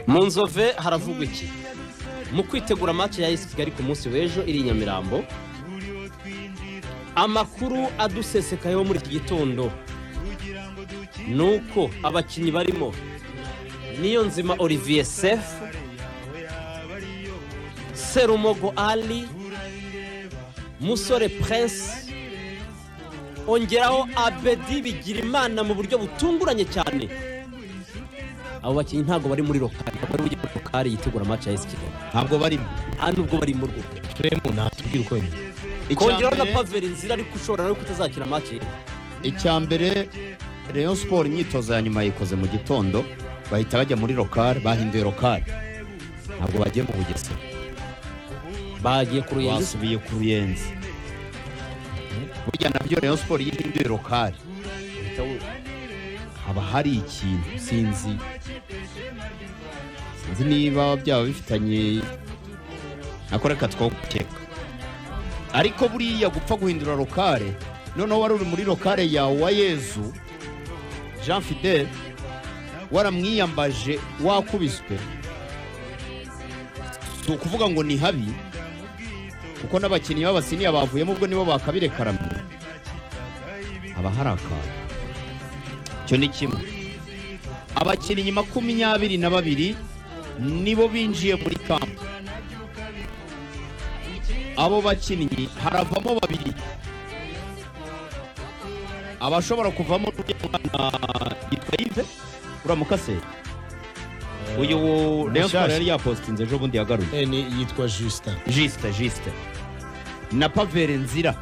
Mu Nzove haravugwa iki mu kwitegura match ya AS Kigali ku munsi w'ejo iri i Nyamirambo? Amakuru adusesekayeho muri iki gitondo ni uko abakinnyi barimo Niyonzima Olivier Sef, Serumogo Ali, Musore Prince, ongeraho Abedi Bigirimana mu buryo butunguranye cyane. Abo bakinnyi ntabwo bari muri local, ntabwo bari bujye muri local yitegura match ya AS Kigali. Ntabwo barimo. Nta nubwo bari mu rwo. Fremu natubwira uko bimeze. Kongeraho na Paveri Nzira, ariko ushobora nawe kutazakina match ye. Icya mbere, Rayon Sport imyitozo ya nyuma yayikoze mu gitondo, bahita bajya muri local. Bahinduye local, ntabwo bagiye mu Bugesera. Bagiye ku Ruyenzi. Basubiye ku Ruyenzi. Burya nabyo Rayon Sport iyo ihinduye local haba hari ikintu, sinzi niba byaba bifitanye nako, reka twokeka. Ariko buriya gupfa guhindura local, noneho wari uri muri local ya Uwayezu Jean Fidel, waramwiyambaje wakubiswe, si ukuvuga ngo ni habi, kuko n'abakinnyi b'abasiniya bavuyemo, ubwo nibo bakabirekaramu, haba hari akantu. Icyo ni kimwe. Abakinnyi 22 nibo binjiye muri camp. Abo bakinnyi haravamo babiri. Abashobora kuvamo, n'uriya mwana yitwa Yves uramukase, uyu Rayon Sport yari yapositinze ejo bundi yagaruye. Ni yitwa Justin. Juste na Pavere Nzira.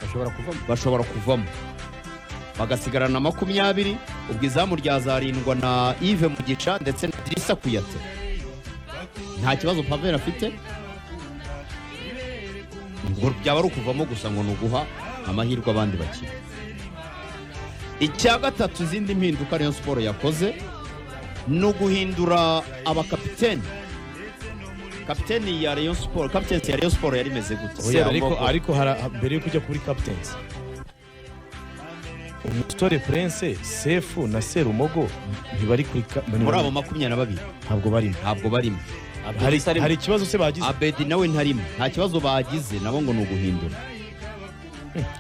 Bashobora kuvamo. Bashobora kuvamo, bagasigarana 20. Ubwo izamu ryazarindwa na Yves Mugisha ndetse na Drissa Kuyate. Nta kibazo Pavere afite, ngo byaba ari ukuvamo gusa, ngo ni uguha amahirwe abandi bakina. Icya gatatu, izindi mpinduka Rayon Sport yakoze ni uguhindura abakapiteni. Kapiteni ya Rayon Sport, captaincy ya Rayon Sport yari imeze gute? Oya, ariko Serumbogo. Ariko mbere yo kujya kuri captaincy, umusore Prince Sefu na Serumogo ntibari kuri Muri abo 22? Ntabwo barimo. Ntabwo barimo. Hari ikibazo se bagize? Abedi nawe ntarimo. Nta kibazo bagize nabo, ngo ni uguhindura.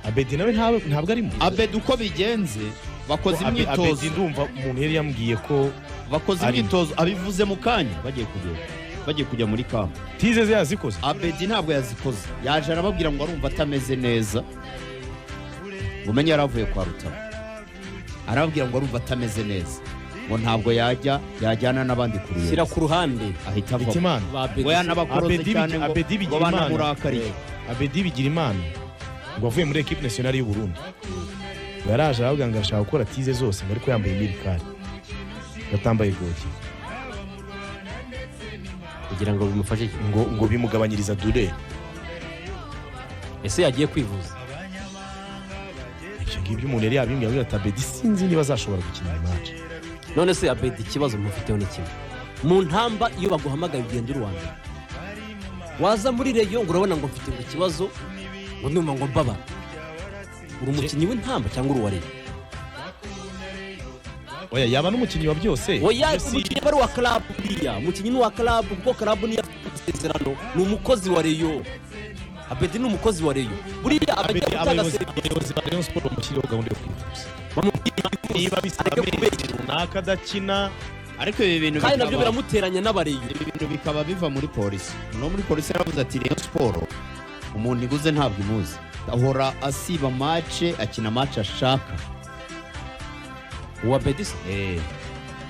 Abedi nawe ntabwo arimo. Abedi uko bigenze, bakoze imyitozo. Abedi ndumva umuntu yari yambwiye ko Bakoze arimo. imyitozo, abivuze mu kanya bagiye kugenda, bagiye kujya muri camp. Tizeze yazikoze. Abedi ntabwo yazikoze, yaje arababwira ngo arumva atameze neza. Umenye yari avuye kwa Rutaro, arababwira ngo arumva atameze neza, ngo ntabwo yajya yajyana n'abandi ku Shyira Ruyenzi. ku ruhande. Ahita avamo. Hitimana. Ba Abedi. Ngo yanabakoroze Abedi cyane, ngo Abedi ngo Bigirimana. banamurakariye. Abedi Bigirimana ngo avuye muri équipe nationale y'u Burundi, ngo yaraje aravuga ngo arashaka gukora tize zose, ngo ariko yambaye mirikari, atambaye godier. Kugira ngo bimufashe iki? Ngo bimugabanyiriza douleur. Ese yagiye kwivuza? Ibyo ngibyo umuntu yari yabimbwiye, avuga ati Abedi sinzi niba azashobora gukina iyi match. None se Abedi, ikibazo mufiteho ni kimwe mu ntamba: iyo baguhamagaye ugenda uri uwa mbere, waza muri Rayon ngo urabona ngo mfite ngo ikibazo, ngo ndumva ngo mbabara. Uri umukinnyi w'intamba cyangwa uri uwa Rayon? Oya, yaba n'umukinnyi wa byose. Oya. Ibyo Umukinnyi aba ari uwa club. Buriya umukinnyi ni uwa club, kuko club niyo afite amasezerano, ni umukozi wa Rayon. Abedi ni umukozi wa Rayon, buriya abagiye Abedi gutanga abayobozi serivisi. Abayobozi ba Rayon Sport bamushyirireho gahunda yo kwivuza. Bamubwira Niba bisaba areke amezi kubeshya. runaka adakina. Ariko ibi bintu Kandi nabyo biramuteranya n'abareyo. Ibi bintu bikaba biva muri polisi. No muri polisi yaravuze ati Rayon Sport umuntu iguze ntabwo imuzi, ahora asiba match, akina match ashaka. Uwa Bedisi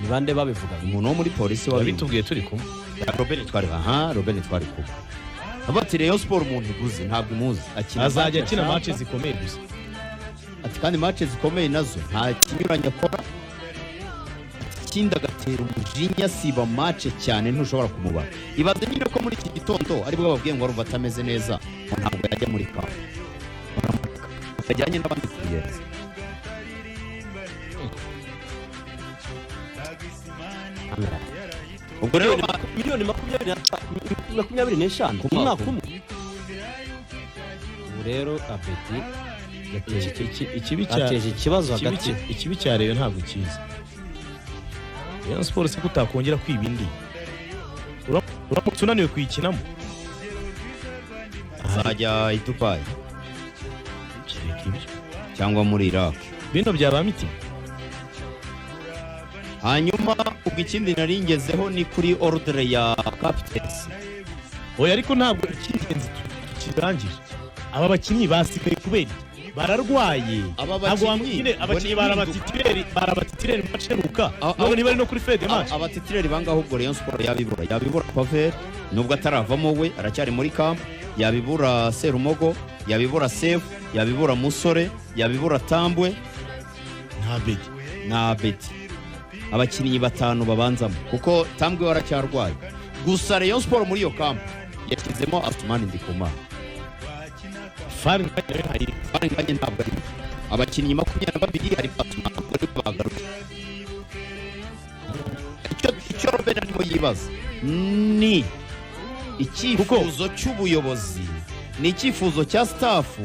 ni bande babivugaga? Umuntu wo muri polisi wabimbwiye. Yabitubwiye turi kumwe. Robert twari, aha, Robert twari kumwe. Avuga ati Rayon Sport umuntu iguze ntabwo imuzi, akina Azajya match akina ashaka. match zikomeye gusa. Ati kandi match zikomeye nazo nta kinyuranye akora. Ati ikindi agatera umujinya, asiba match cyane, ntushobora kumubara. Ibaze nyine ko muri iki gitondo aribwo bababwiye ngo arumva atameze neza, ngo ntabwo yajya muri camp, bajyanye n'abandi kuyenza. Ubwo rero Miliyoni 25 Ku ku mwaka mwaka umwe. Ubu rero Abedi yateje Ikibi cya ateje ikibazo ikibi hagati. Ikibi cya Rayon ntabwo kiza. Rayon Sports se kutakongera kwiba indi, uramutse unaniwe kuyikinamo. Azajya i Dubai. Kereka ibyo. Cyangwa muri Iraq. Bino byaba mitima. Hanyuma ubwo ikindi nari ngezeho ni kuri ordre ya captains. Oya, ariko ntabwo icy'ingenzi tukirangije. Aba bakinnyi basigaye kubera iki? Bararwaye? Aba Ntabwo bakinnyi nyine ngo abakinnyi ni barabatitire, barabatitire mu match iheruka, none ntibari no kuri fede match. Abatitireri bangahe? Ubwo Rayon Sport yabibura Pavel, nubwo ataravamo, we aracyari muri camp, yabibura Serumogo, yabibura Sefu, yabibura Musore, yabibura Tambwe. Nta Bedi. Na Beti. Abakinnyi batanu babanzamo, kuko Tambwe we aracyarwaye. Gusa Rayon Sport muri iyo camp yashyizemo Asumani Ndikumana. Fari nawe ntayiri. Barenganye, ntabwo arimo. Abakinnyi 22 harimo Asumani, ubwo nibo bagaruye. Icyo Robert arimo yibaza ni icyifuzo cy'ubuyobozi, ni icyifuzo cya staff,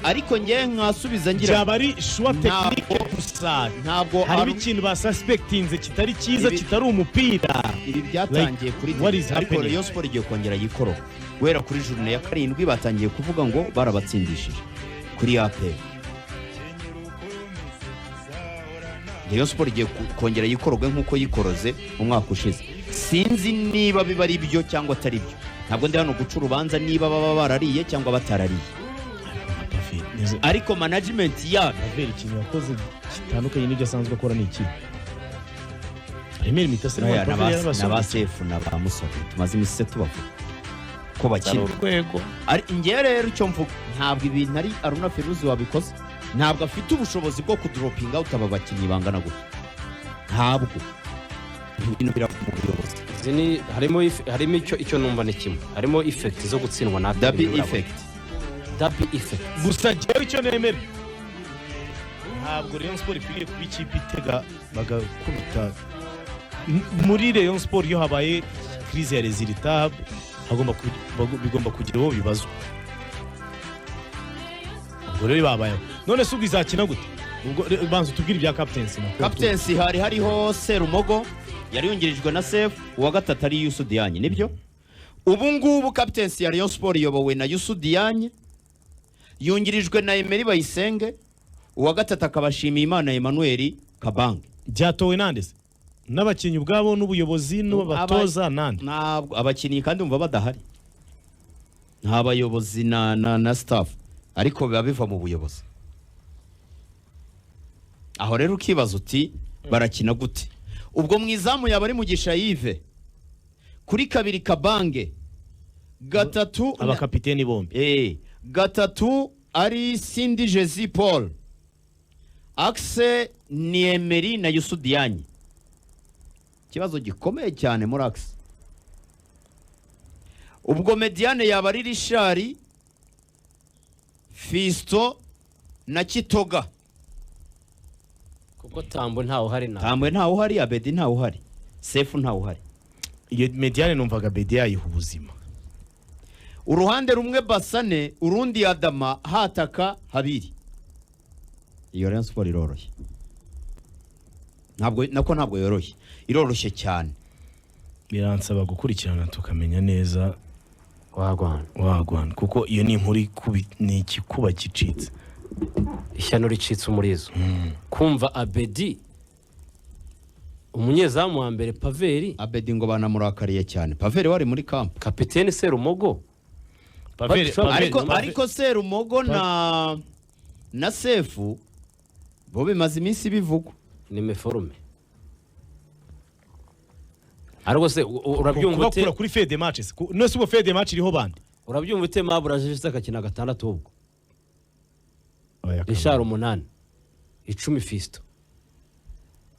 ariko ngewe nkasubiza ngira Byaba ari choix technique gusa. Ntabwo Harimo ikintu basuspectinze kitari cyiza, kitari umupira. Ibi byatangiye kuri What is ariko happening? Rayon Sport igiye kongera yikoroga guhera kuri journée ya karindwi. Batangiye kuvuga ngo barabatsindishije kuri APR. Rayon Sport igiye kongera yikoroge nk'uko yikoroze mu mwaka ushize. Sinzi niba biba ari byo cyangwa atari byo, ntabwo ndi hano guca urubanza niba baba barariye cyangwa batarariye, ariko management yabo Pavel, ikintu yakoze gitandukanye n'ibyo asanzwe akora ni iki? Remera imitasi. Aya, na ba Sefu na ba Musore tumaze iminsi tubavuga ko bakina Urwego. Ari njyewe rero icyo mvuga, ntabwo ibintu ari Aruna Feruzi wabikoze, ntabwo afite ubushobozi bwo kudoropinga out aba bakinnyi bangana gutya. Ntabwo ibintu birava mu buyobozi. Izi ni harimo icyo numva ni kimwe, harimo effect zo gutsindwa na Derby effect. Derby effect. Gusa njyewe icyo nemera, ntabwo Rayon Sport ikwiriye kuba ikipe itega bagakubita. Muri Rayon Sport, iyo habaye crise ya résultat, hagomba bigomba kugira uwo bibazwa. Ubwo rero babayeho, none se ubwo izakina gute? Ubwo banza utubwire ibya captaincy na Captaincy, hari hariho Serumogo, yari yungirijwe na Sefu, uwa gatatu ari Yusu Diagne. Nibyo, ubu ngubu captaincy ya Rayon Sport iyobowe na Yusu Diagne, yungirijwe na Emery Bayisenge, uwa gatatu akaba Nshimiyimana Emmanuel Kabange. Byatowe nande se? N'abakinnyi ubwabo, n'ubuyobozi, n'abatoza, nande? Ntabwo abakinnyi, kandi umva badahari, nta bayobozi na staff, ariko biba biva mu buyobozi. Aho rero ukibaza uti barakina gute? Ubwo mu izamu yaba ari Mugisha Yves, kuri kabiri Kabange, gatatu Abakapiteni bombi. Gatatu ari Sindi Jezi Paul, axe ni Emery na Yusu Diagne. Ikibazo gikomeye cyane muri axe. Ubwo médiane yaba ari Richard, Fisto na Kitoga. Kuko Tambo ntawe uhari na Tambwe ntawe uhari, Abedi ntawe uhari, Sefu ntawe uhari. Iyo médiane numvaga Bedi yayiha ubuzima. Uruhande rumwe Basane, urundi Adama, hataka habiri. Iyo Rayon Sport iroroshye, ntabwo nako ntabwo yoroshye, iroroshye cyane. Biransaba gukurikirana tukamenya neza. Wagwana. Wagwana, kuko iyo ni inkuru ni igikuba gicitse. Ishyano ricitse umurizo. Kumva Abedi umunyezamu wa mbere, Paveri Abedi ngo banamurakariye cyane. Paveri wari muri camp. Kapiteni Serumogo. Paveri Ariko Serumogo na Sefu bo bimaze iminsi bivugwa. Ni méforme, ariko se urabyumva ute? Kubakura kuri fede match se, none se ubwo fede match iriho bande? Urabyumva ute? Mabura jisite akakina gatandatu, ubwo Richard umunani, 10 Fisto.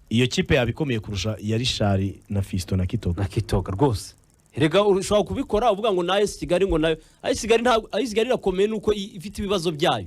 Iyo kipe yaba ikomeye kurusha iya Richard na Fisto na Kitoga. Na Kitoga rwose. Rega ushobora kubikora uvuga ngo na AS Kigali, ngo nayo AS Kigali, ntabwo AS Kigali irakomeye, nuko ifite ibibazo byayo.